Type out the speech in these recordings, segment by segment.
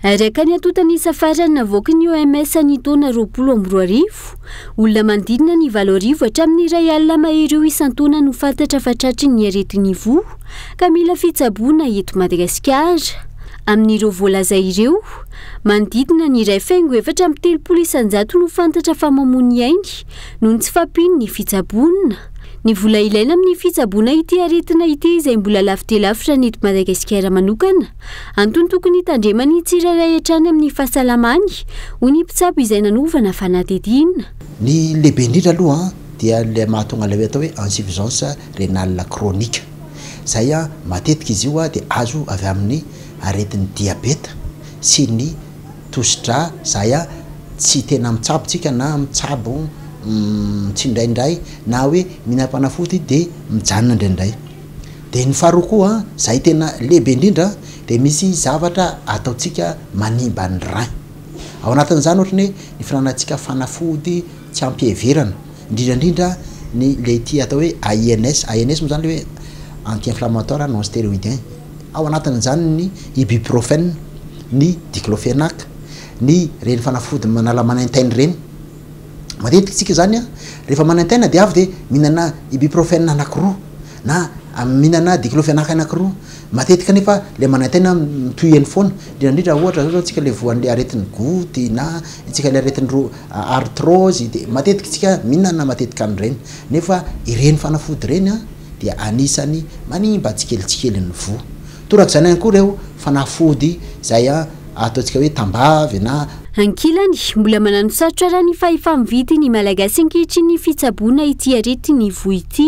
Araka ny antontan'isa farany navoaky ny OMS ny taona 2020, olona manodidina ny 8000 hatramin'ny 1000 mahery eo isan-taona no fantatra fa tratry ny aretin'ny voa ka mila fitsaboana eto Madagasikara. Amin'ireo voalaza ireo, manodidina ny 1,34% no fantatra fa mamono ny ainy noho ny tsy fahampian'ny fitsaboana. Ny vola ilaina amin'ny fitsaboana ity aretina ity izay mbola lafo dia lafo raha ny eto Madagasikara manokana. Antony tokony hitandreman'ny tsirairay hatrany amin'ny fahasalamany, hoy ny mpitsabo izay nanovana fanadihadiana. Ny lehibe indrindra aloha dia ilay mahatonga ilay atao hoe insuffisance rénale chronique. Izay matetika izy io dia azo avy amin'ny aretin'ny diabeta sy ny tosi-drà izay tsy tena mitsabo tsika na mitsabo tsindraindray na hoe mihinam-panafody dia mijanona indraindray. Dia ny faharoa koa izay tena lehibe indrindra dia misy zavatra ataontsika manimba ny rein. Ao anatin'izany ohatra ny hoe ny fihinanantsika fanafody tsy ampiheverana, indrindra indrindra ny le ity atao hoe AINS, AINS moa izany le hoe anti-inflammatoire non stéroïdien. Ao anatin'izany ny ibuprofène, ny diclofenac, ny ireny fanafody manala manaintaina ireny. Matetika isika izany rehefa manaintaina dia avy dia mihinana ibuprofène anankiroa na mihinana diclofenac anankiroa. Matetika anefa ilay manaintaina mitohy eny foana, indrindra indrindra ohatra zao zao tsika ilay voan'ilay aretin'ny goutte na tsika ilay aretin'ny arthrose dia matetika isika mihinana matetika an'ireny. Nefa ireny fanafody ireny dia anisany manimba tsikelikely ny voa. Torak'izany ihany koa ireo fanafody izay ataontsika hoe tambavy na. Ankilany, mbola mananosarotra raha ny fahefa-mividy ny Malagasy ankehitriny ny fitsaboana ity aretin'ny voa ity.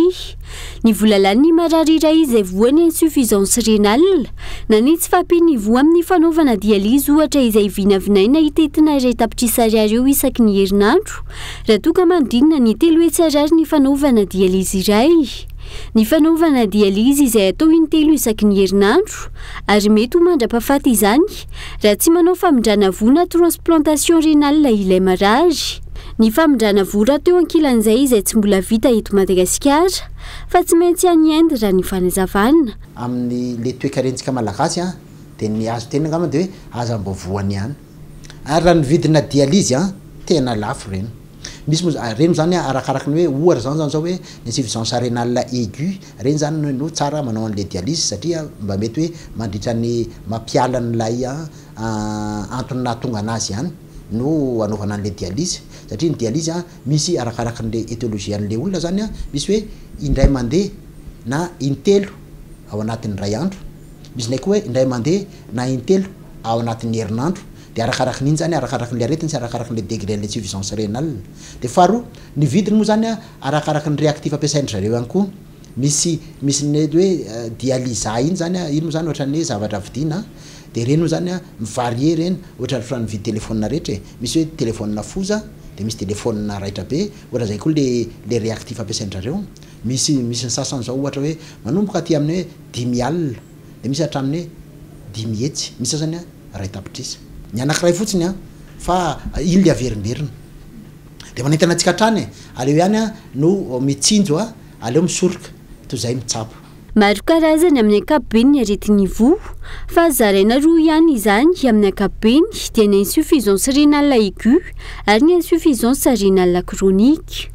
Ny vola lanin'ny marary iray izay voan'ny insuffisance rénale na ny tsy fahampian'ny voa amin'ny fanaovana dialyse ohatra izay vinavinaina hitentina 1 tapitrisa ariary eo isaky ny herinandro raha toa ka manodidina ny 300 ariary ny fanaovana dialyse iray. Ny fanaovana dialyse izay atao intelo isaky ny herinandro ary mety ho mandra-pahafaty izany raha tsy manao famindrana voa na transplantation rénale ilay marary. Ny famindrana voa raha teo ankilan'izay izay tsy mbola vita eto Madagasikara fa tsy maintsy any Inde raha ny fanazavana. Amin'ny le toekarentsika malagasy dia ny azo tenina angamba dia hoe aza mba voany ihany. Ary raha ny vidina dialyse tena lafo ireny. Misy moa ireny zany arakaraky ny hoe ohatra zany zany zao hoe insuffisance rénale aiguë ireny zany no tsara manao an'le dialyse satria mba mety hoe mandritra ny mampiala an'ilay antony nahatonga anazy ihany no anaovana an'le dialyse, satria ny dialyse misy arakaraky n'le étiologie an'le olona zany, misy hoe indray mandeha na intelo ao anatin'ny 1 andro, misy indray koa hoe indray mandeha na intelo ao anatin'ny herinandro, dia arakaraky n'iny zany, arakaraky n'le aretina sy arakaraky n'le degré an'le insuffisance rénale. Dia faharoa, ny vidiny moa zany arakaraky ny réactif ampiasain-dry zareo ihany koa. Misy ny hoe dialysa iny zany, iny moa zany ohatran'ny hoe zavatra vidiana, dia ireny moa zany mi-varier ireny, ohatra ny mividy téléphone rehetra e, misy hoe téléphone foza dia misy téléphone raitra be, ohatran'izay koa le réactif ampiasain-dry zareo. Misy ny sasany zao ohatra hoe manomboka aty amin'ny hoe 50 alina dia misy hatramin'ny hoe 500, misy sasany 1 tapitrisa. Ny anankiray fotsiny fa iny le averimberina. Dia manentana antsika hatrany e, aleo ihany no mitsinjo, aleo misoroka toy izay mitsabo. Maro karazany amin'ny ankapobeny ny aretin'ny voa fa zaraina roa ihany izany amin'ny ankapobeny, dia ny insuffisance rénale aiguë ary ny insuffisance rénale chronique.